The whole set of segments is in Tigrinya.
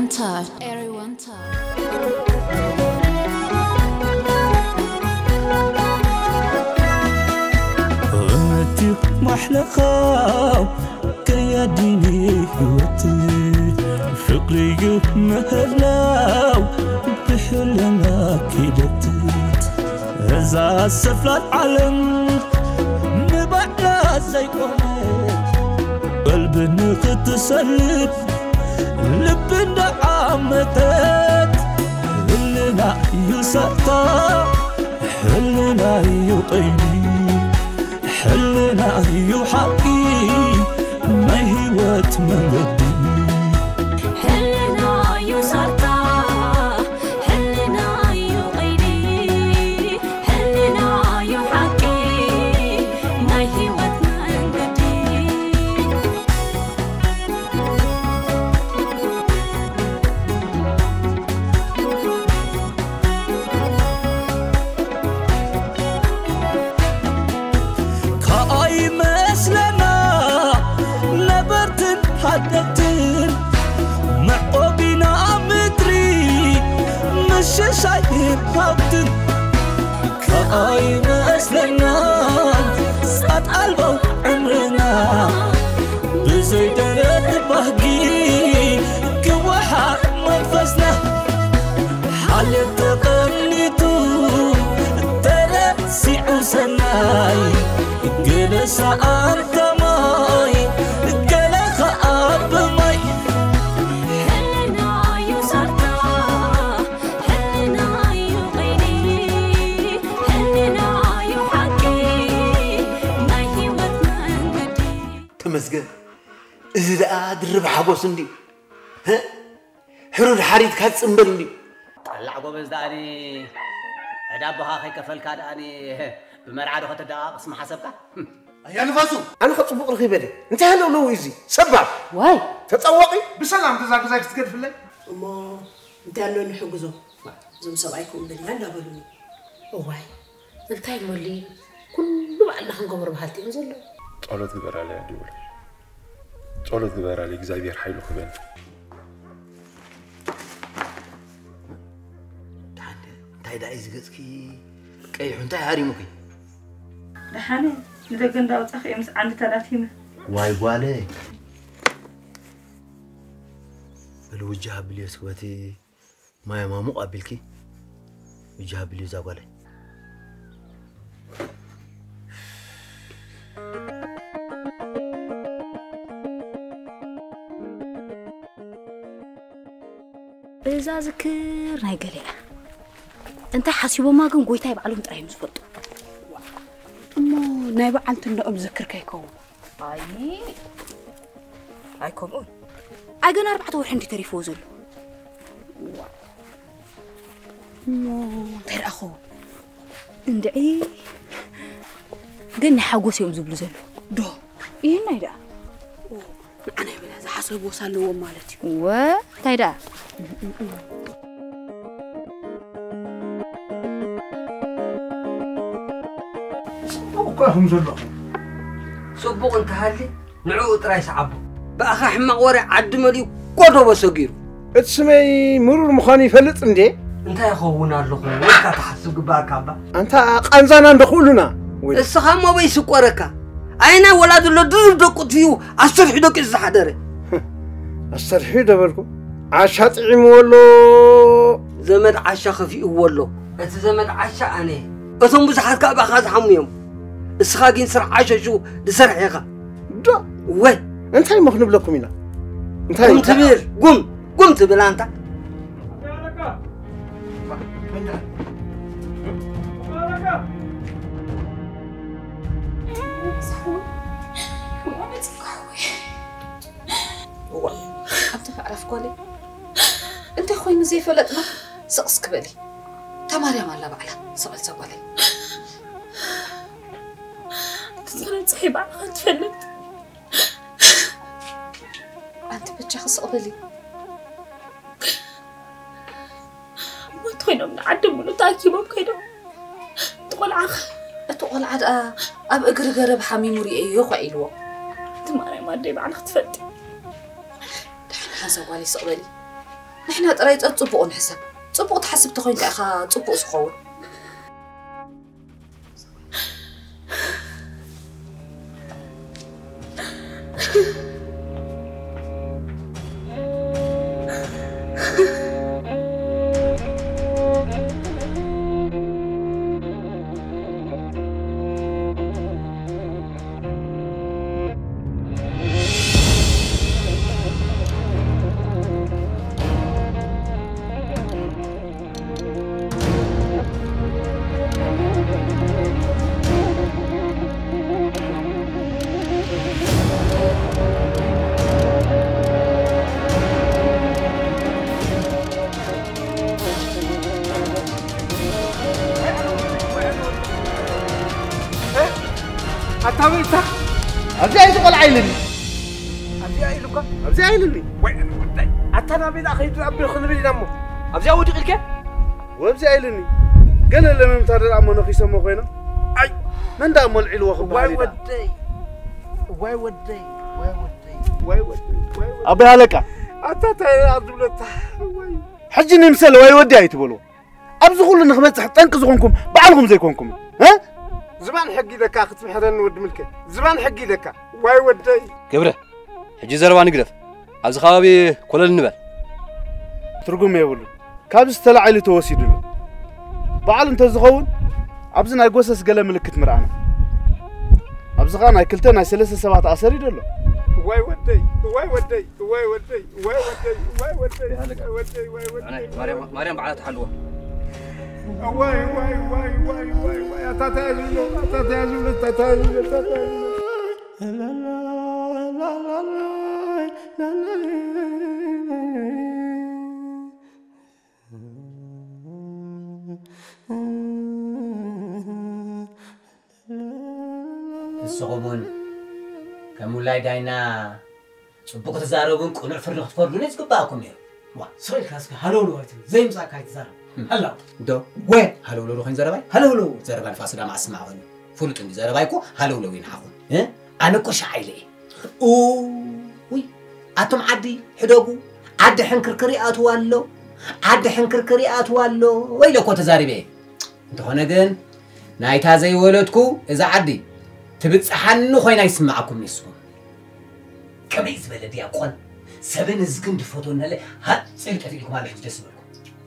Everyone time. Everyone time. እቲ ማሕለኻው ከያዲኒ ህይወት ፍቕሪዩ ምህላው ብሕልና ኪደት እዛ ሰፍላል ዓለም ንባዕላ ዘይቆመት ቀልቢ ንኽትሰልብ ልቢ እንዳዓመተት ህልና እዩ ሳታ ሕልና እዩ ቀይዲ ሕልና እዩ ሓቂ ናይ ህይወት መንገዲ ሕልና እዩ ሳታ ሕልና እዩ ቀይዲ ሕልና እዩ ሓቂ ናይ ህይወት መንገዲ ከኣይመስለና ነበርትን ሃደግትን መዕቆቢና ምድሪ ምሽሻይን ሃብትን ከኣይመስለና ጻት ኣልቦ ዕምርና ብዘይ ደረት ባህጊ ክወሓጥ መንፈስና ሓልዮት ተቐኒቱ ተረሲዑ ሰናይ ገለ ሰኣንታ ማይ ገለ ኸኣ ብማይ ሕልና እዩ ሰርታ ሕልና እዩ ቐይዲ ሕልና እዩ ሓቂ ናይ ህይወት መንገዲ ተመስገን እዚ ደኣ ድርብ ሓጎስ እንድዩ ሕሩድ ሓሪድካ ትጽንበል እንድዩ። ጣላዕ ጎበዝ ደኣኒ ዕዳ ኣቦኻ ከይከፈልካ ደኣኒ ብመርዓ ዶ ከተደቓቕስ ምሓሰብካ? ኣያ ንፋሱ! ኣነ ከ ጽቡቕ ረኺበ ድየ? እንታይ ኣለዎ እዚ ሰባብ? ዋይ! ተጸወቒ? ብሰላም ተዛ ገዛ ክትገድፍለይ? እሞ እንታይ ኣሎ ንሕግዞ? እዞም ሰብኣይ ከምኡ በልና እንዳበሉኒ። እዋይ! እንታይ እሞ ኣሊ ኩሉ ባዕልና ክንገብሮ በሃልቲ እዮም ዘለዉ። ጸሎት ግበራለይ ኣዲ ወለሽ። ጸሎት ግበራለይ እግዚኣብሔር ሓይሉ ክበን። ደሓን እንታይ ደኣ እዩ ዝገጽኪ ቀይሑ እንታይ ሃሪሙኪ? ደሓነ ንደገ እንዳወጻኺ እየ ምስ ዓንዲ ተላቲመ። ዋይ ጓለይ በሊ ውጃ ኣብልዮ እስኪ በቲ ማይ ማሙቕ ኣቢልኪ ውጃ ኣብልዮ እዛ ጓለይ። እዛ ዝክር ናይ ገለ እያ። እንታይ ሓሲቦማ ግን ጎይታይ ባዕሎም ጥራይ እዮም ዝፈልጡ። እሞ ናይ በዓል ትንደኦም ዝክር ከይከውን? ኣይ ኣይከምኡን። ኣይ ገና ኣርባዕተ ወርሒ እንዲ ተሪፍዎ ዘሎ። እሞ እንታይ ደኣ ኸውን? እንድዒ ግን ናይ ሓጎስ እዮም ዝብሉ ዘለዉ። ዶ? ይህናይ ደኣ ንዓና ይበላ ዝሓሰብዎ ሳለዎም ማለት እዩ። ወ እንታይ ደኣ? ጽቡቕ እኮ ኢኹም ዘለኹም። ጽቡቕ እንተሃልዩ ንዕኡ ጥራይ ሰዓቦ። ብኣኻ ሕማቕ ወረ ዓዲ መሊኡ ጎደቦ ሰጊሩ። እቲ ስመይ ምሩር ምዃኑ ይፈልጥ እንዴ? እንታይ እኸውን ኣለኹ ኢልካ ትሓስብ ግበኣካ እባ። ኣንታ ቃንዛና እንዶ ክእሉና። ወይ እስኻ እሞ በይ ስቆረካ። ኣየናይ ወላዲ ኣሎ ድርብ ደቁ ትዩ ኣስተርሒ ደቂሱ ዝሓደረ። ኣስተርሒ ደበልኩ ዓሻ ጥዒምዎ ኣሎ። ዘመድ ዓሻ ከፊእዎ ኣሎ። እቲ ዘመድ ዓሻ ኣነ እየ። እቶም ብዙሓት ከኣ ብኣኻ ዝሓሙ እዮም። እስኻ ግን ስራሕ ዓሸሹ ዝሰርሕ ኢኻ። ዶ ወይ እንታይ እሞ ክንብለኩም ኢና? እንታይ ጉም ትብል ጉም ጉም ትብል ኣንታ። ኣብቲ ከዕረፍ ጓለይ እንታይ ኮይኑ ዘይፈለጥና ስቕ እስኪ በሊ። እታ ማርያም ኣላ ባዕላ ስቕ በሊ እዛ ጓለይ። ትፅንፅሒ ባዕልኻ ትፈልጥ። ኣንቲ በጃኺ ስቕ በሊ። ሞት ኮይኖም ንዓዲ ሙሉ ተኣኪቦም ከይዶም እቲ ቆልዓ ኸ? እቲ ቆልዓ ደኣ ኣብ እግሪ ገረብ ሓሚሙ ርእየዮ ኳ ኢልዎ። ኣንቲ ማርያም ኣደይ ባዕልኺ ትፈልጢ። ደሓን ሓንሳብ ጓለይ ስቕ በሊ። ንሕና ጥራይ ጸ-፣ ጽቡቕ ንሕሰብ። ጽቡቕ ትሓስብ ተኾይንካ ኢኻ ጽቡቕ ዝኸውን። ኣታ በይታ። ኣብዚኣ እዩ ቆልዓ ኢልኒ። ኣብዚኣ ኢሉካ? ኣብዚኣ ኢልኒ። ወይ ኣታ ናበይ ደኣ ከይዱ ደኣ ክንብል ኢና እሞ። ኣብዚኣ ወዲቕ ኢልከ? ወብዚኣ ኢልኒ። ገለ ለመምታ ደኣ እሞ ነኺሶሞ ኮይኖም። ኣይ። መን ደኣ እሞ ኣልዒልዎ ክበሃል ዋይ እዩ ደኣ? ወደይ። ዋይ ወደይ። ዋይ ወደይ። ዋይ ወደይ። ዋይ ወደይ። ኣቦይ ሃለቃ። ኣታ እንታይ ደኣ ዝብለታ? ዋይ። ሕጂ ንምሰል ዋይ ወዲ ኣይትበልዎ። ኣብዚ ኩሉ ንክበጽሕ ጠንቂ ዝኾንኩም ባዕልኹም ዘይኮንኩም፣ እ? ዝባን ሕጊ ኢለካ ክትምሕረኒ ወዲ ምልከ። ዝባን ሕጊ ኢለካ። ዋይ ወደይ። ገብረ፣ ሕጂ ዘረባ ንግደፍ። ኣብዚ ከባቢ ኮለል ንበል። ትርጉም የብሉን። ካብዚ ተላዒሉ ተወሲዱ ኣሎ። በዓሉ እንተዝኸውን ኣብዚ ናይ ጎሰስ ገለ ምልክት ምርኣና። ኣብዚ ኸኣ ናይ ክልተ ናይ ሰለስተ ሰባት ኣሰሪዱ ኣሎ። ዋይ ወደይ፣ ዋይ ወደይ፣ ዋይ ወደይ፣ ዋይ ወደይ፣ ዋይ ወደይ፣ ዋይ ወደይ፣ ዋይ ወደይ። ማርያም፣ ማርያም ባዕላ ትሓልዎ። ዋይ፣ ዋይ፣ ዋይ፣ ዋይ፣ ዋይ፣ ዋይ፣ ኣታ ተያዙ፣ ኣታ ተያዙ፣ ኣታ ተያዙ፣ ኣታ ተያዙ። ንስኹም እውን ከም ውላይ ዳይና ጽቡቕ ክትዛረቡን ቅኑዕ ፍርዲ ክትፈርዱን እዩ ዝግባኣኩም ነይሩ። ዋ፣ ስቕ ኢልካ እስከ ሃለውለው ኣይትብል፣ ዘይምጻእካ ኣይትዛረብ። ሃላው። ዶ? ወ። ሃለውለው ዶ ኮይኑ ዘረባይ? ሃለውለው። ዘረባ ንፋስ ዳማ ኣስማዕ ኮይኑ። ፍሉጥ እንዲ ዘረባይ እኮ ሃለውለው እዩ ንዓኹም። እ? ኣነ እኮ ሻዕ ኢለ እየ። ኡይ፣ ኣቶም ዓዲ ሕደጉ፣ ዓዲ ሕንክርክር ይኣትው ኣሎ፣ ዓዲ ሕንክርክር ይኣትው ኣሎ ኢለ እኮ ተዛሪበ እየ። እንተኾነ ግን ናይታ ዘይወለድኩ እዛ ዓዲ ትብጽሓኒ ኮይና ይስምዓኩም ንስኹም። ከመይ ዝበለ ዲያቆን ሰበን እዝግን ድፈትወናለ ሃጽ ኢሉ ጠፊእልኩም ኣሎ ሕጂ ደስ ይበልኩም።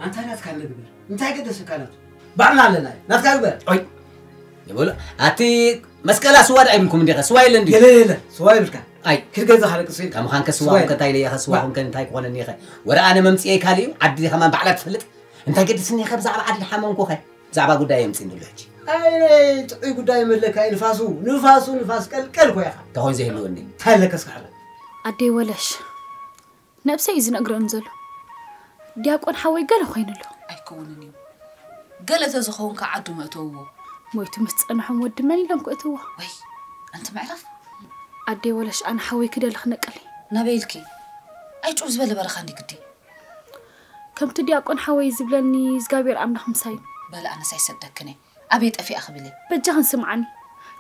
ኣንታ ናትካ ንግበር። እንታይ ገደሰካ ናቱ? ባዕልና ኣለና። ናትካ ግበር። ኦይ። ይበሉ። ኣቲ መስቀላ ስዋ ዳ ይብልኩም እንዲኸ? ስዋ የለ እንዲ? የለ፣ የለ። ስዋ ይብልካ። ኣይ። ኪድ ገዛ ካለቅስ ኢልካ። ከምኻን ከስዋ ስዋ ኩን የለ። ከታይ ኢለ ኢኸ? ስዋ ዋ። ኩን ከን እንታይ ክኾነኒ ኢኸ? ወረ ኣነ መምጽኤ ካልእ እዩ። ዓዲ ከማን ባዕላ ትፈልጥ። እንታይ ገድስኒ ኢኸ ብዛዕባ ዓዲ ሓመንኩኸ? ብዛዕባ ጉዳይ የምጽእ እንድሎ ሕጂ። ኣይ፣ ጥዑይ ጉዳይ መለካ እዩ ንፋሱ። ንፋሱ፣ ንፋስ ቀልቀል ኮ ኢኻ። ተኾን ዘይህልወኒ። እንታይ ኣለካ እስካ ሕረ? ኣደይ ወለሽ። ነብሰይ እዩ ዝነግረኒ ዘሎ። ዲያቆን ሓወይ ገለ ኮይኑ ኣሎ። ኣይከውንን እዩ። ገለ ተዝኸውን ከዓ ዓዱ መእተውዎ። ሞይቱ ምስ ጸንሖም ወዲ መን ኢሎም ክእትዎ? ወይ፣ ኣንቲ ምዕራፍ? ኣደይ ወለሽ ኣነ ሓወይ ክደሊ ክነቅል። ናበይ ኢልኪ? ኣይ ጭው ዝበለ በረኻ እንዲ ግዲ። ከምቲ ዲያቆን ሓወይ ዝብለኒ እግዚኣብሔር ኣምላኽ ምሳይ። በለ ኣነስ ኣይሰደክን እየ። ኣበይ ጠፊኣ ክብል እየ? በጃኽን ስምዓኒ።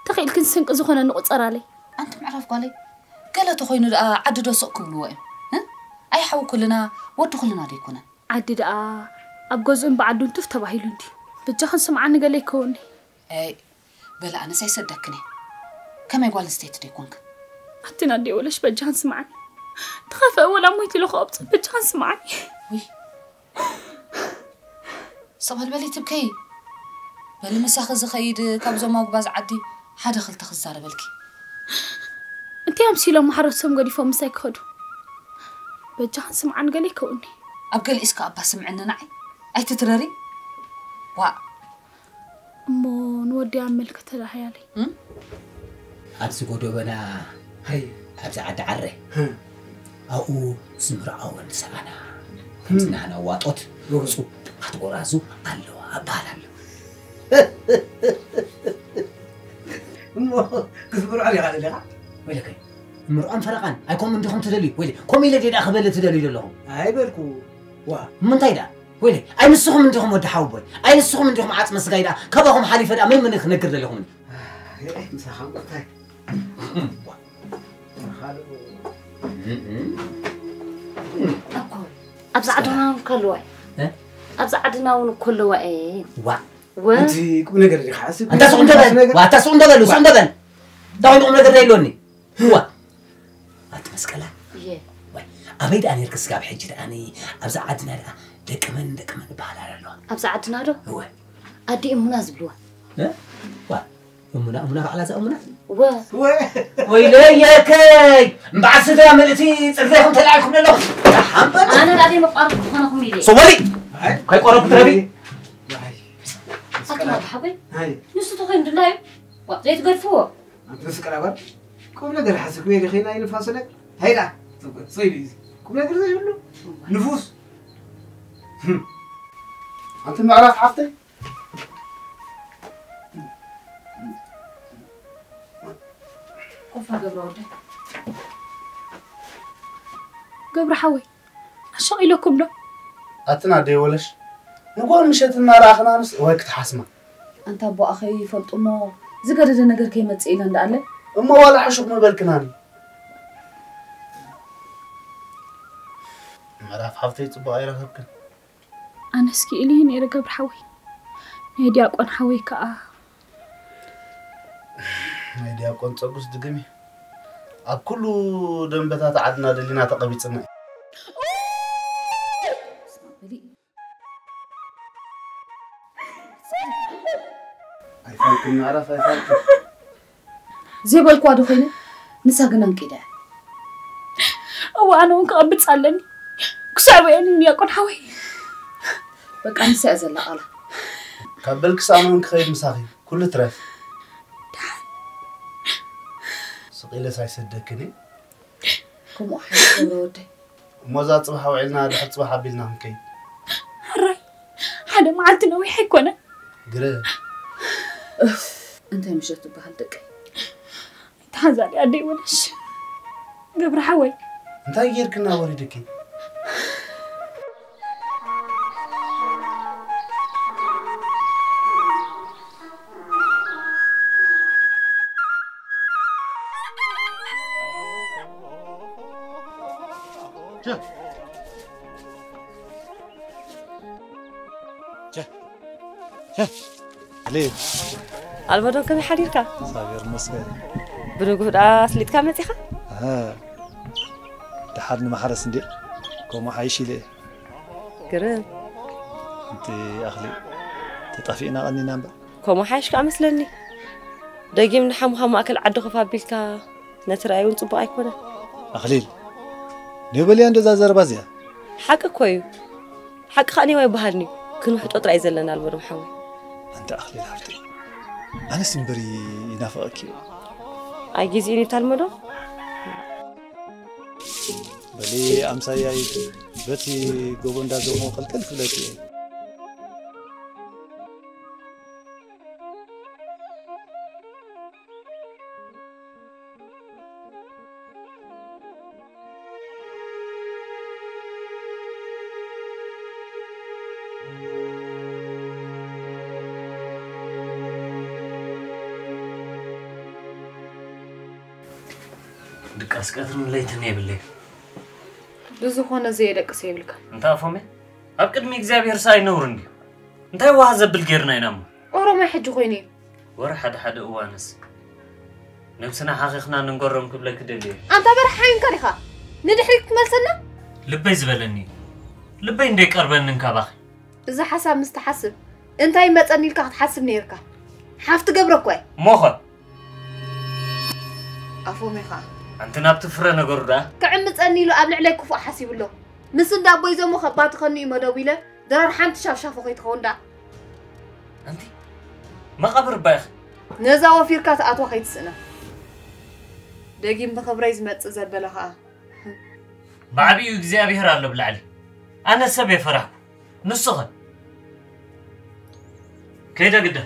ተኽኢልክን ስንቂ ዝኾነ ንቑጸራለይ። ኣንቲ ምዕራፍ ጓለይ፣ ገለ ተኾይኑ ደኣ ዓዲ ዶ ስቕ ክብልዎ እዮም? እ? ኣይ ሓዊ ኩልና፣ ወዲ ኩልና ዶ ኣይኮነን? ዓዲ ደኣ ኣብ ገዝኡን ብዓዱን ቱፍ ተባሂሉ እንዲ። በጃኽን ስምዓኒ ገለ ይከውኒ። ኣይ፣ በለ ኣነስ ኣይሰደክን እየ። ከመይ ጓል ኣንስተይቲ ዶ ኣይኮንክን? ኣቲ ናደይ ወለሽ በጃኽን ስምዓኒ። ተኻፈ ወላ ሞይት ኢለ ክቐብጽ በጃኽን ስምዓኒ። ውይ። ስቕ በል በሊ ትብከይ። በሊ ምሳኺ ዝኸይድ ካብዞም ኣጉባዝ ዓዲ ሓደ ክልተ ክዛረበልኪ። እንታይ ኣምሲሎም ማሕረሶም ገዲፎም ምሳይ ክኸዱ? በጃኽን ስምዓኒ ገለ ይከውኒ። ኣብ ገሊኡስ ከኣ እባ ስምዕኒ ንዓይ። ኣይትትረሪ። ዋእ። እሞ ንወዲ ኣመልክተ ዳህያለይ። እም? ኣብዚ ጎደበና ሃይ። ኣብዚ ዓዲ ዓረ። ህም። ኣብኡ ዝምርዓወን ሰኣና። ህም። ከምዚ ናህና ዋጦት እም። ጽቡቓት ጎራዙ ኣለዋ እበሃል ኣሎ። እሞ ክትምርዖ ዲኻ ደሊኻ? ወይለከ፣ ምርዖን ፈረቓን፣ ኣይ ከምኡ እንዲኹም ትደልዩ? ወይለ፣ ከምኡ ኢለ ድየ ደኣ ክበሊ ትደልዩ ዘለኹም? ኣይበልኩ። ዋ። እሞ እንታይ ደኣ? ወይለ፣ ኣይ ንስኹም እንዲኹም ወዲ ሓውቦይ፣ ኣይ ንስኹም እንዲኹም ዓጽመ ስጋይ ደኣ፣ ካባኹም ሓሊፈ ደኣ መን መን ክነግር ዘለኹምኒ? ኣይ፣ ምሳኻ እንታይ? ዋ። ምሳኻ ዶ? እም፣ እም። ኣኮይ። ኣብዚ ዓድና እውን ከለዋ እየ። እ? ኣብዚ ዓድና እውን ከለዋ እየ። ዋ ወ ኣንቲ ቁም ነገር ዲኻ? ኣስብ ኣንታ ስቕ እንተ በል ዋ፣ ኣታ ስቕ እንተ በል ስቕ እንተ በል እንታይ ቁም ነገር ዘይሎኒ ዋ ኣቲ መስቀላ እየ። ወይ ኣበይ ደኣ ነርክ ስጋብ ሕጂ ደኣ ኒ ኣብዛ ዓድና ደኣ ደቂ መን ደቂ መን ይበሃል ኣለዋ ኣብዚ ዓድና ዶ እወ ኣዲ እሙና ዝብልዋ እ? ዋ እሙና እሙና ባዕላ እዛ እሙና ወ ወይለየከይ እምበዓል ስድራ ምልእቲ ፅርፊኹም ተላዒልኩም ኣለኹም ሓንበል ኣነ ናደይ መቋርኩ ዝኾነኹም ኢለ ሰወሊ ከይቆረብኩ ትረቢ ኣቱና ብሓበይ ንሱ ተኾይኑ ድላዩ ዘይትገድፍዎ ኣንቲ ስቀራባር ቁም ነገር ሓስብ ክቤ ዲኸና ይንፋሰለ ሃይዳ ሰይዱ እዩ ቁም ነገር ዘይብሉ ንፉስ ኣንቲ ምዕራፍ ሓፍተይ ኮፋ ገብረ ወደ ገብረ ሓወይ ኣሻቒለኩም ዶ ኣትና ደይ ወለሽ ንጎን ምሸት እናረኣኽናንስ ወይ ክትሓስማ ኣንታ ኣቦኣ ከይፈልጡ እሞ ዝገደደ ነገር ከይመጽእ ኢለ እንዳኣለ እሞ ዋላ ሕሹኽ ምበልክናኒ ምዕራፍ ሓፍተይ ጽቡቕ ኣይረኸብክን ኣነስ ክኢሉ ነይረ ገብረ ሓወይ ናይ ዲያቆን ሓወይ ከዓ ናይ ዲያቆን ጸጉስ ድግሚ ኣብ ኩሉ ደንበታት ዓድና ደሊና ተቐቢጽና ኣይፋልክን ምዕራፍ ኣይፋልክን ዘይበልክዋ ዶ ኮይነ ንሳ ግን ኣንቂደ እወ ኣነ እውን ክቐብፅ ኣለኒ ክስዕበ እየ ንያቆን ሓወይ በቃ ንሳ እያ ዘላ ቃላ ካብ በልክስ ኣነ እውን ክኸይድ ምሳኺ ኩሉ ትረፍ ስቕ ኢለስ ኣይሰደክን እየ ከምኡ ሓይሊ ገብረ ወደይ እሞ እዛ ፅባሕ ውዒልና ድሕር ፅባሕ ኣቢልና ክንከይድ ሕራይ ሓደ መዓልቲ ነዊሕ ኣይኮነ ግረ እንታይ ምሸት ትበሃል ደቀይ ተሓዛሊ ኣደይ ወለሽ ገብረ ሓወይ እንታይ ጌርክና ወሪድኪ ኣልበዶ ከመይ ሓዲርካ እግዚኣብሔር ይመስገን ብንጉህ ደኣ ኣስሊጥካ መጺኻ ደሓር ንማሕረስ እንዴ ከምኡ ሓይሽ ኢለ ግርም ሓንቲ ኣኽሊ ተጠፊእና ቀኒና እምበር ከምኡ ሓይሽ ከኣ መስለኒ ደጊም ንሓሙኻ ማእከል ዓዲ ኮፍ ኣቢልካ ነቲ ርኣይ እውን ጽቡቕ ኣይኮነን ኣኽሊል ኔበልያ እንደዛ ዘረባ እዚኣ ሓቂ እኮ እዩ ሓቂ ከኣ ኔዋ ይበሃልኒ እዩ ክንውሕጦ ጥራይ ዘለና ኣልመዶም ሓወይ ኣንተ ኣኽሊል ሃብተይ ኣነስ እምበር ይናፍቐኪ እዩ ኣይ ግዜኡ ይታልመዶ በሊ ኣምሳያይ በቲ ጎቦ እንዳዞሞ ቅልቅል ክብለኪ እየ ድቃስ ቀትርን ለይትን የብለይ ብዝኾነ ዘየደቅስ የብልካ እንታ ኣፎመ ኣብ ቅድሚ እግዚኣብሔር ሰኣይ ነውር እንድዩ እንታይ ዋህ ዘብል ጌርና ኢና እሞ ኦሮማይ ሕጂ ኮይኑ እዩ ወረ ሓደ ሓደ እዋንስ ነብስና ሓኺኽና ንንገሮም ክብለኪ ደልየ ኣንታ በራሕ ሓይንካ ዲኻ ንድሕሪት ክትመልሰና ልበይ ዝበለኒ እዩ ልበይ እንደይቀርበኒ እንካባኺ እዚ ሓሳብ ምስ ትሓስብ እንታይ ይመፀኒ ኢልካ ክትሓስብ ነይርካ ሓፍቲ ገብረ እኮ እየ እሞኸ ኣፎም ኢኻ ኣንቲ ናብቲ ፍረ ነገሩ ደኣ ክዕምፀኒ ኢሉ ኣብ ልዕለይ ክፉእ ሓሲቡ ኣሎ ምስ እንዳ ኣቦይ ዘሞ ከባትኸኒ እዩ መደቡ ኢለ ድራር ሓንቲ ሻፍሻፎ ከይትኸውን ደኣ ኣንቲ መቓብር እባ ኢኺ ነዛ ወፊርካ ትኣትዋ ከይትስእና ደጊም ብኽብረይ ዝመፅእ ዘበለ ኸዓ ብዓብዩ እግዚኣብሔር ኣሎ ብላዕሊ ኣነ ሰብ የፈራሕኩ ንሱ ኸ ከይደ ግደ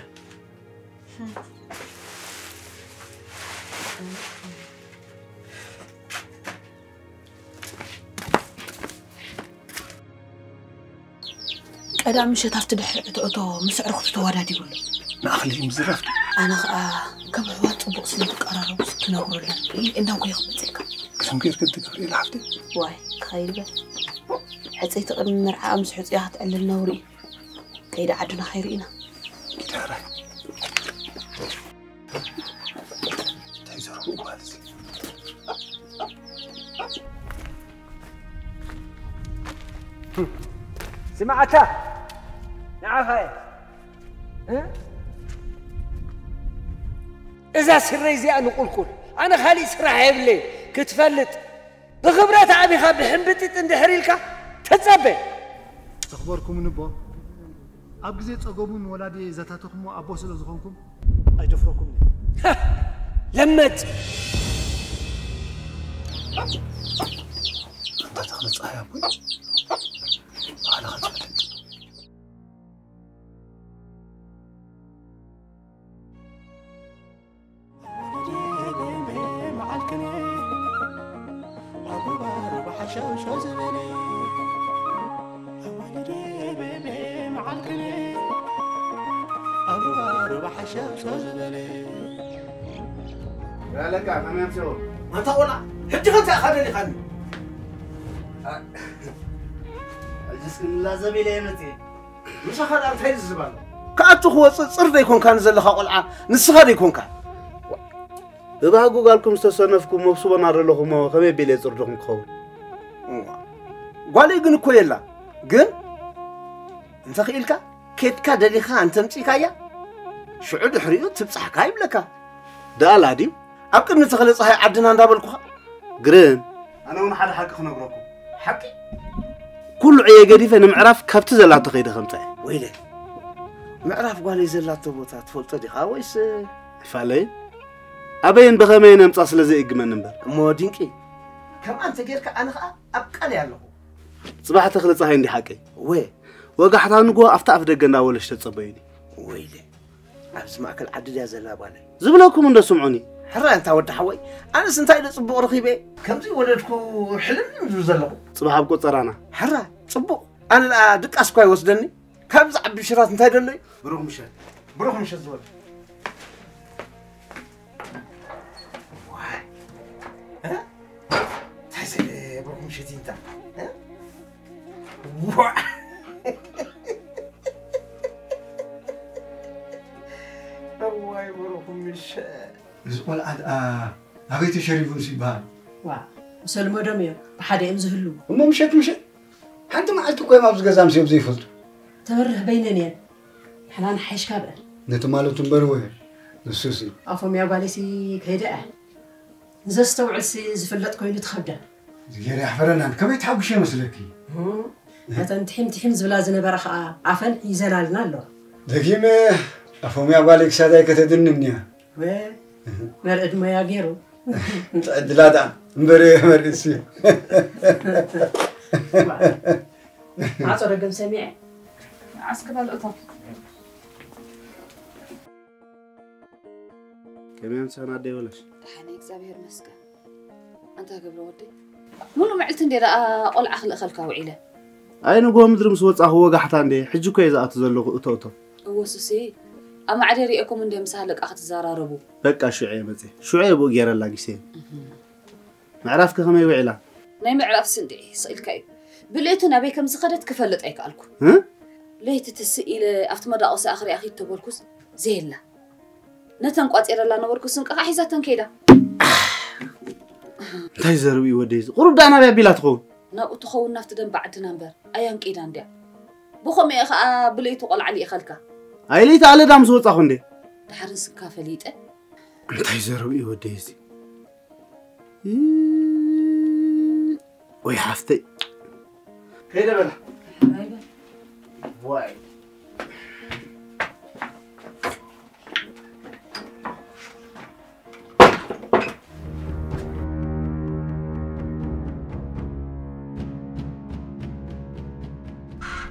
ቀዳም ምሸት ኣብቲ ድሕሪ ዕትዕቶ ምስ ኣዕሩኽቱ ተወዳዲቡ ኣሎ። ንኣኽሊል ምዝራፍ ድዩ? ኣነ ኸኣ ከም ኣሕዋት ጽቡቕ ስለ ትቀራረቡ ክትነግሮ ኣለኒ። ኢል እንዳንኮ ይኽመጽልካ። ክሰም ጌርኪ ትገብሪ ኢላ ሓፍተይ። ዋይ፣ ክኸይድ በል። ሕጽይቲ ቅድሚ መርዓኣ ምስ ሕጹያ ክትዕልል ነውሪ እዩ። ከይዲ ዓድና ከይርኢና። ኪዳራይ። እንታይ ዘረቡ ጓል እዚ? ስማዓታ ንዓኻ እየ። እ? እዛ ስረይ እዚኣ ንቁልቁል። ኣነ ካሊእ ስራሕ የብለይ ክትፈልጥ። ብኽብረት ኣቢኻ ብሕምብጢጥ እንድሕር ኢልካ ተጸበ። ዘኽበርኩም ንቦ፣ ኣብ ግዜ ጸገሙ ንወላዲ ዘታተኹሞ ኣቦ ስለ ዝኾንኩም ኣይደፍረኩምን እየ። ለመጭ! ኣንታ ተኽለ ጸሃይ ኣቦይ፣ ባህልኻ ትፈልጥ። ኣታ ቆልዓ፣ ሕጂ ከ እንታይ ኢኻ ደሊኻኒ? ሕጂስ ግን ላዘብ ኢለ እየ መፅየ። ምሳኻ ደኣ እንታይ ዝዝብ ኣሎ? ክኣቱ ክወፅእ ፅር ደይኮንካ ንዘለኻ ቆልዓ፣ ንስኻ ደይኮንካ? ብባህጉ ጋልኩም ዝተሰነፍኩም መብስቦና ዘለኹሞ ከመይ ኣቢለ ፅርድኹም ክኸውን? ጓለይ ግን እኮ የላ። ግን እንተኽኢልካ ኬድካ ደሊኻ እንተምፂእካያ ሽዑ ድሕሪኡ ትብፃሕካ ይብለካ። ደኣ ላድዩ? ኣብ ቅድሚ ተኽለ ፀሃይ ዓድና እንዳበልኩኻ። ግርም። ኣነ እውን ሓደ ሓቂ ክነግረኩም። ሓቂ? ኩሉ ዕየ ገዲፈ ንምዕራፍ ካብቲ ዘላቶ ከይደ ከምፀአ። ወይለ፣ ምዕራፍ ጓለይ ዘላቶ ቦታ ትፈልጦ ዲኻ ወይስ? ይፋለይ፣ ኣበይን ብኸመይን ኣምፃ ስለ ዘይእግመኒ እምበር። እሞ ድንቂ፣ ከምኣ እንተጌርካ ኣነ ኸዓ ኣብ ቃል እየ ኣለኹ። ፅባሕ ተኽለ ፀሃይ እንዲ ሓቀይ። ወ- ወጋሕታ ንጎ ኣብታ ኣፍ ደገ እንዳበለሽ ተፀበዩኒ። ወይለ፣ ኣብዚ ማእከል ዓዲ ድያ ዘላ ጓለይ? ዝብለኩም እንዶ ስምዑኒ። ሕራይ ኣንታ ወዲ ሓወይ፣ ኣነስ እንታይ ኢለ ጽቡቕ ረኺበ? ከምዚ ወለድኩ ሕልም ዝብል ዘለኹ። ጽባሕ ኣብ ቆጸራና። ሕራይ ጽቡቕ። ኣነ ደኣ ድቃስ እኳ ይወስደኒ። ካብዚ ዓቢ ሽራት እንታይ ደሎ እዩ? ብሩኽ ምሸት። ብሩኽ ምሸት ዝበል። ዋይ። እ? እንታይ ስለ ብሩኽ ምሸት እዩ እንታ? እ? ዋ! እዋይ ብሩኽ ምሸት። እዚ ቆልዓ ደኣ ኣበይ ተሸሪቡንስ ይበሃል? ዋ፣ ምስ ኣልመዶም እዮም ብሓደ እዮም ዝህልዉ። እሞ ምሸት ምሸት ሓንቲ መዓልቲ እኮ እዮም ኣብዚ ገዛ ኣምስዮም ዘይፈልጡ። ተበርህ በይነን እየን። ንሕና ንሓይሽ ካብአን። ነቲ ማለቱ እምበር ወ-፣ ንሱሲ። ኣፎምያ ጓለይሲ ከይደ እያ። ንዘስተውዕልሲ ዝፍለጥ ኮይኑ ትኸብዳ። ዝገይረ ያሕፈረናን ከመይ ተሓጉሸ መስለኪ? እም፣ ነተን ትሒም ትሒም ዝብላ ዝነበራ ኸኣ ኣፈን ሒዘላልና ኣለዋ። ደጊመ ኣፎምያ ጓለይ ክሳዳይ ከተድንን እያ። ወ-፣ መርእ ድመያ ገይሩ። ትዕድላ ደኣ እምበር መርእ እሱ። ማዕጾ ደገም ሰሚዐ። ዓስክራ ልእቶ። ከመይ ኣምሳና ኣደይ ወለሽ? ደሓን እየ፣ እግዚኣብሔር ይመስገን። ኣንታ ገብረ ወደይ፣ ሙሉ መዕልቲ እንዴ ደኣ ቆልዓ ክልእኸልካ ውዒለ። ኣይ ንግሆ ምድሪ ምስ ወጻኹ ወጋሕታ እንዴ፣ ሕጂ እኮ እየ ዝኣቱ ዘለኹ እቶ እቶ። እወ ሱሴ፣ ኣብ ማዕደ ሪኤኩም እንዴ ምስ ሃለቃ ክትዘራረቡ። በቃ ሽዑ እየ መጽየ። ሽዑ እየ ብኡ ገይረ ኣላጊሰ። እህ። ምዕራፍከ ከመይ ውዒላ? ናይ ምዕራፍስ እንድዒ ስቕ ኢልካ እዩ። ብልእቱ ናበይ ከም ዝኸደት ክፈልጥ ኣይከኣልኩ። እ? ለይቲ ትስእ ኢለ ኣብቲ መዳቑሲኣ ክሪኣ ኪድ ተበልኩስ ዘየላ። ነተን ቋጺረላ ነበርኩ ስንቂ ኸዓ ሒዛተን ከይዳ። እንታይ ዘርብኢ ወደይ እዚ? ቁሩብ ደኣ ናበይ ኣቢላ ትኸውን? ናብኡ ትኸውን ናብቲ ደንበ ዓድና እምበር ኣያን ከይዳ እንድያ። ብኸምኡ እየ ኸዓ ብለይቱ ቆልዓ ልኢኸልካ። ኣይ ለይቲ ኣለዳ ምስ ወጻኹ እንዴ? ደሓር ንስካ ፈሊጠ። እንታይ ዘርብኢ ወደይ እዚ? ወይ ሓፍተይ። ከይደ በላ። ዋይ።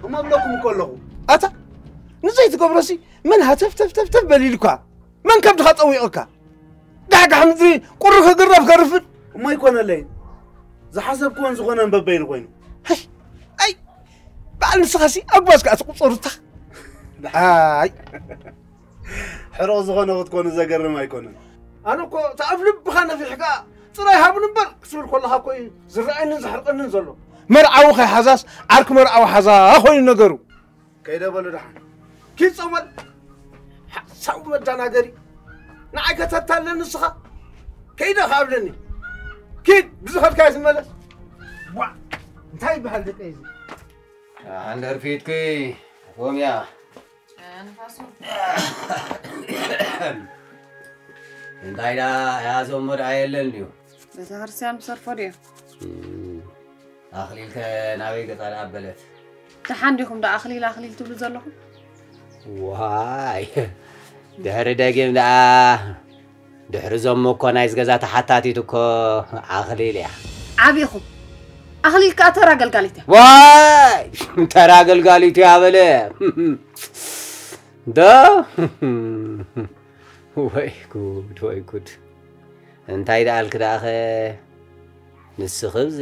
እሞ እብለኩም እኮ ኣለኹ። ኣታ ንዘይትገብሮሲ መን ሃተፍ ተፍ ተፍ ተፍ በል ኢሉካ? መን ከብድኻ ጠዊቑካ? ጋሕጋሕ ምድሪ ቁሪ ክግረፍ ከርፍድ። እሞ ኣይኮነለይን። ዝሓሰብክዎን ዝኾነን በበይኑ ኮይኑ። ሃይ፣ ኣይ፣ በዓል ንስኻሲ ኣጓዝ ከኣ ትቁጸሩታ። ኣይ። ሕሩቕ ዝኾነ ክትኮኑ ዘገርም ኣይኮነን። ኣነ እኮ እቲ ኣብ ልብኻ ነፊሕካ ጥራይ ሃብኒ እምበር ክትብል ከለኻ እኮ እዩ ዝረኣየንን ዘሕርቐንን ዘሎ። መርዓዊ ከይሓዛስ ዓርኪ መርዓዊ ሓዛ ኮይኑ ነገሩ። ከይደ በሉ ደሓን። ኪድ ጸወል። ሓሳዊ መዳናገሪ። ንዓይ ከተታለ ንስኻ። ከይደ ካብለኒ። ኪድ ብዝኸድካዮ ትመለስ። ዋ እንታይ ይበሃል ደቀይ እዚ? ኣንደር ፊትኪ ፎምያ። ንፋሱ። እንታይ ዳ ያዞም ወድዓ የለን ድዩ? ቤተክርስትያን ምሰርፎ ድዩ? ኣኽሊልከ ናበይ ገጻ ደኣ ኣበለት? ደሓን ዲኹም ደኣ ኣኽሊል ኣኽሊል ትብሉ ዘለኹም? ዋይ ድሕሪ ደጊም ደኣ ድሕሪ ዞም እኮ ናይዚ ገዛ ተሓታቲት እኮ ኣኽሊል እያ። ዓቢኹም ኣኽሊል ከኣ ተራ ገልጋሊት እያ። ዋይ ተራ ገልጋሊት እያ በለ። ዶ ወይ ጉድ ወይ ጉድ። እንታይ ደኣልክ ደኣኸ ንስኺ እብዚ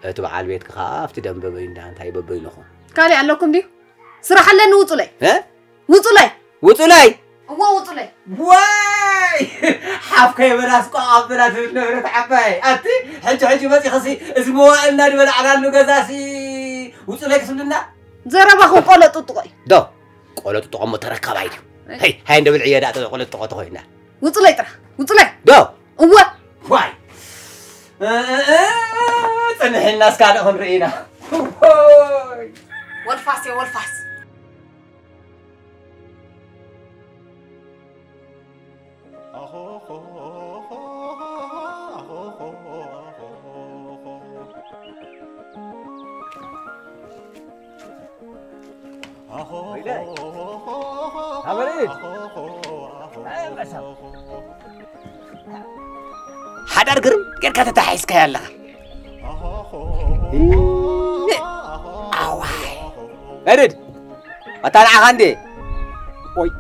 እቲ በዓል ቤትኪ ኸዓ ኣብቲ ደም በበይኑ ደኣ እንታይ በበይንኹም? ካሊእ ኣለኩም ድዩ? ስራሕ ኣለኒ ውጹለይ። እ? ውጹለይ። ውጹለይ። እዎ ውጹለይ። ዋይ ሓፍከይ በላስ ቋቕ ኣበላ ትብል ነበረት ዓባይ ኣቲ ሕጂ ሕጂ መጺኽሲ እዚ መዋእልና ዝበላዕናሉ ገዛሲ ውጹለይ ክትብልና? ዘረባኹም ቆሎ ጥጥቆ እዩ። ዶ ቆሎ ጥጥቆ እሞ ተረካባይ ድዩ? ሀይ ሃይ እንደ ብልዕዮ ደኣ ቆሎ ጥጥቆ ተኾይና። ውጹለይ ጥራሕ ውጹለይ። ዶ እወ። ዋይ ጽንሕና እስካ ደኹን ርኢና። ወልፋስ ወልፋስ። ሓዳር ግርም ጌርካ ተታሓሒዝካዮ ኣለኻ። ኣዋይ መርድ ኣታ ንዓኻ እንዴ ወይ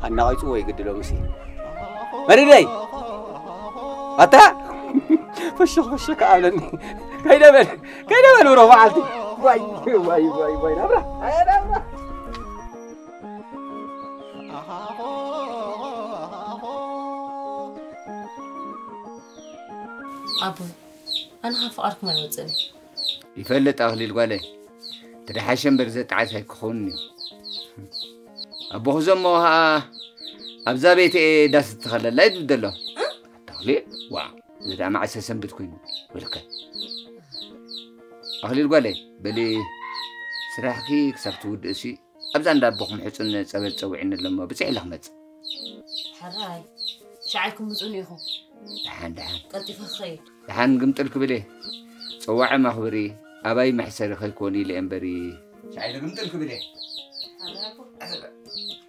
ኣናቒጹ ወይ ግድሎ ምሲ መርደይ ኣታ ፍሽኽ ፍሽኽ ኣለኒ። ከይደ በል ከይደ በል ብሮ መዓልቲ ዋይ ዋይ ዋይ ዋይ ናብራ ኣየ ናብራ። ኣቦይ ኣነ ካብ ፍቓድኩም ኣይወፅእን እየ። ይፈልጥ ኣኽሊል ጓለይ፣ ተደሓሸ እምበር ዘጣዓስ ኣይክኸውንን እዩ። ኣቦኹ ዘሞ ኸዓ ኣብዛ ቤት እየ ዳስ እትኸለላ እዩ ዝብደሎ። ኣታ ኣኽሊል፣ ዋ፣ እዚ ደኣ መዓሰ ሰንብት ኮይኑ፣ ወልከ። ኣኽሊል ጓለይ፣ በሊ ስራሕኪ ክሳብ ትውድእሲ ኣብዛ እንዳ ኣቦኹም ሕጹን ጸበል ጸዊዕኒ ኣሎ እሞ ብጽሕ ኢለ ክመጽእ። ሕራይ፣ ሻዕ ኢልኩም ምጹኒ ኢኹም። ደሓን፣ ደሓን። ቀልጢፈ ክኸይድ። ደሓን ግምጥል ክብል እየ። ጸዋዒ መኽብሪ ኣባይ መሕሰሪ ከይኮን ኢለ እየ እምበሪ። ሻዕ ኢለ ግምጥል ክብል እየ። ሕራይ ኣቦ። ሕራይ፣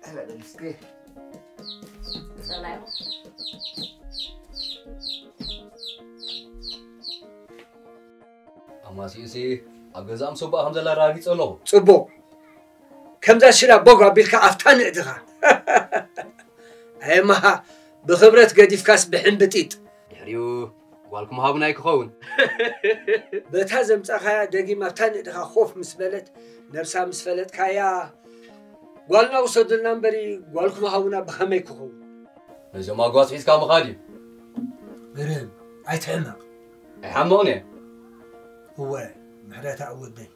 ሕራይ በል እስኪ። ጸላይኹም። ኣማሲኡሲ ኣብ ገዛኦም ሰቡኣ ከም ዘላ ኣረጋጊጸ ኣለኹ። ጽቡቕ። ከምዛ ሽላ ቦግ ኣቢልካ ኣፍታ ንእድኻ። ኣየማሃ ብኽብረት ገዲፍካስ ብሕምብጢጥ። ድሕሪኡ ጓልኩም ሃቡና ኣይክኸውን። በታ ዘምጻኻያ ደጊም ኣብታ ንእድኻ ኮፍ ምስ በለት ነብሳ ምስ ፈለጥካያ ጓልና ውሰዱልና እምበሪ ጓልኩም ሃቡና ብኸመይ ክኸውን? ነዞም ኣጓስ ሒዝካ ምኻድ እዩ። ግርም፣ ኣይትሕመቕ። ኣይሓምቕን እየ። እወ፣ ምሕረተኣብ ወደይ፣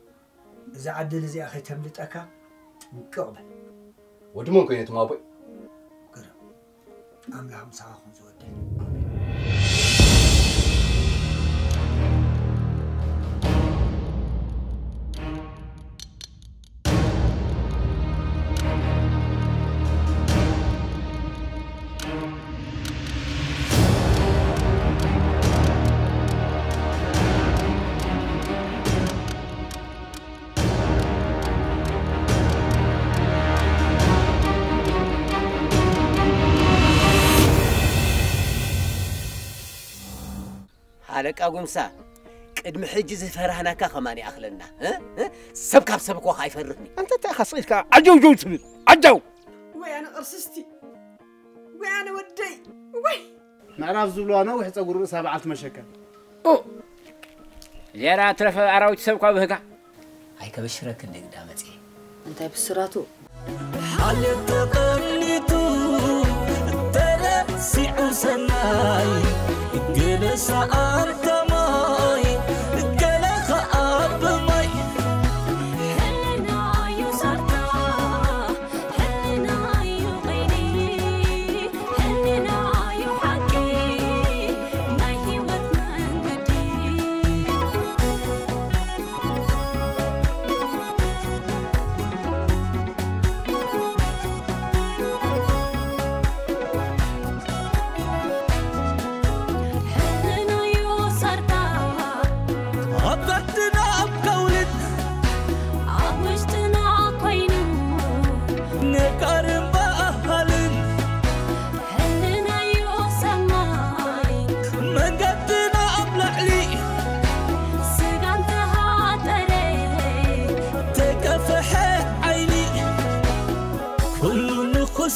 እዛ ዕድል እዚኣ ከይተምልጠካ ጥንቅቕ በል። ወዲ መን ኮይነ ትም ኣቦይ? ግርም፣ ኣምላኽ ምሳኻ ኹን ዝወደይ። ሓለቃ ጉምሳ፣ ቅድሚ ሕጂ ዝፈራህናካ ከማን ይኣኽለና፣ እ? እ? ሰብ ካብ ሰብ እኮ ኣይፈርህን እዩ። ኣንተ እንታይ ኢኻ ስቕ ኢልካ ዓጀውጀው ትብል? ዓጃው! ወይ ኣነ ቅርስስቲ፣ ወይ ኣነ ወደይ፣ ወይ! ምዕራፍ ዝብልዋ ነዊሕ ጸጉሪ ርእሳ በዓልቲ መሸከል። ኡ! ዜራ ትረፈ ኣራዊት ሰብ እኳ ብህጋ። ኣይከበሽረክን ደግዳ መጽየ። እንታይ ብስራቱ? ሓልዮት ተቐኒቱ ተረሲዑ ሰናይ፣ ገለ ሰኣን ከማይ፣ ገለ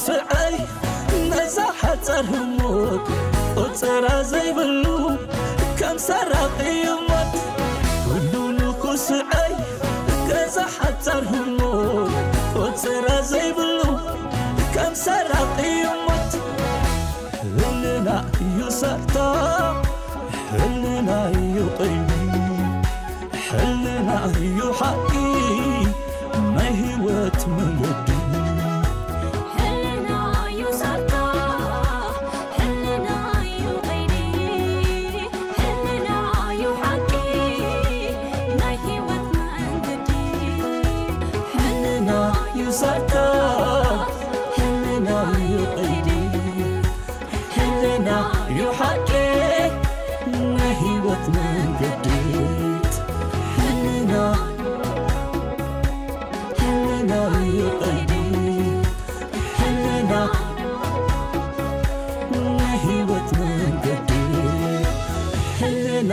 ስዐይ ነዛ ሓጻር ህሞት ቁጽራ ዘይብሉ ከም ሰራቂ ሞት ኩሉ ንኹስዐይ ገዛ ሓጻር ህሞት ቁጽራ ዘይብሉ ከም ሰራቂ ሞት ህልና እዩ ሳታ ህልና እዩ ቀይዲ ሕልና እዩ ሓቂ ናይ ህይወት መንገዲ ሕልና እዩ ሳታ ሕልና እዩ ቀይዲ ሕልና እዩ ሓቂ ናይ ህይወት መንገዲ ሕልና እዩ ሳታ ሕልና እዩ ቀይዲ ሕልና እዩ ሓቂ ናይ ህይወት መንገዲ ሕልና ሕልና እዩ ቀይዲ ሕልና ናይ ህይወት መንገዲ ሕልና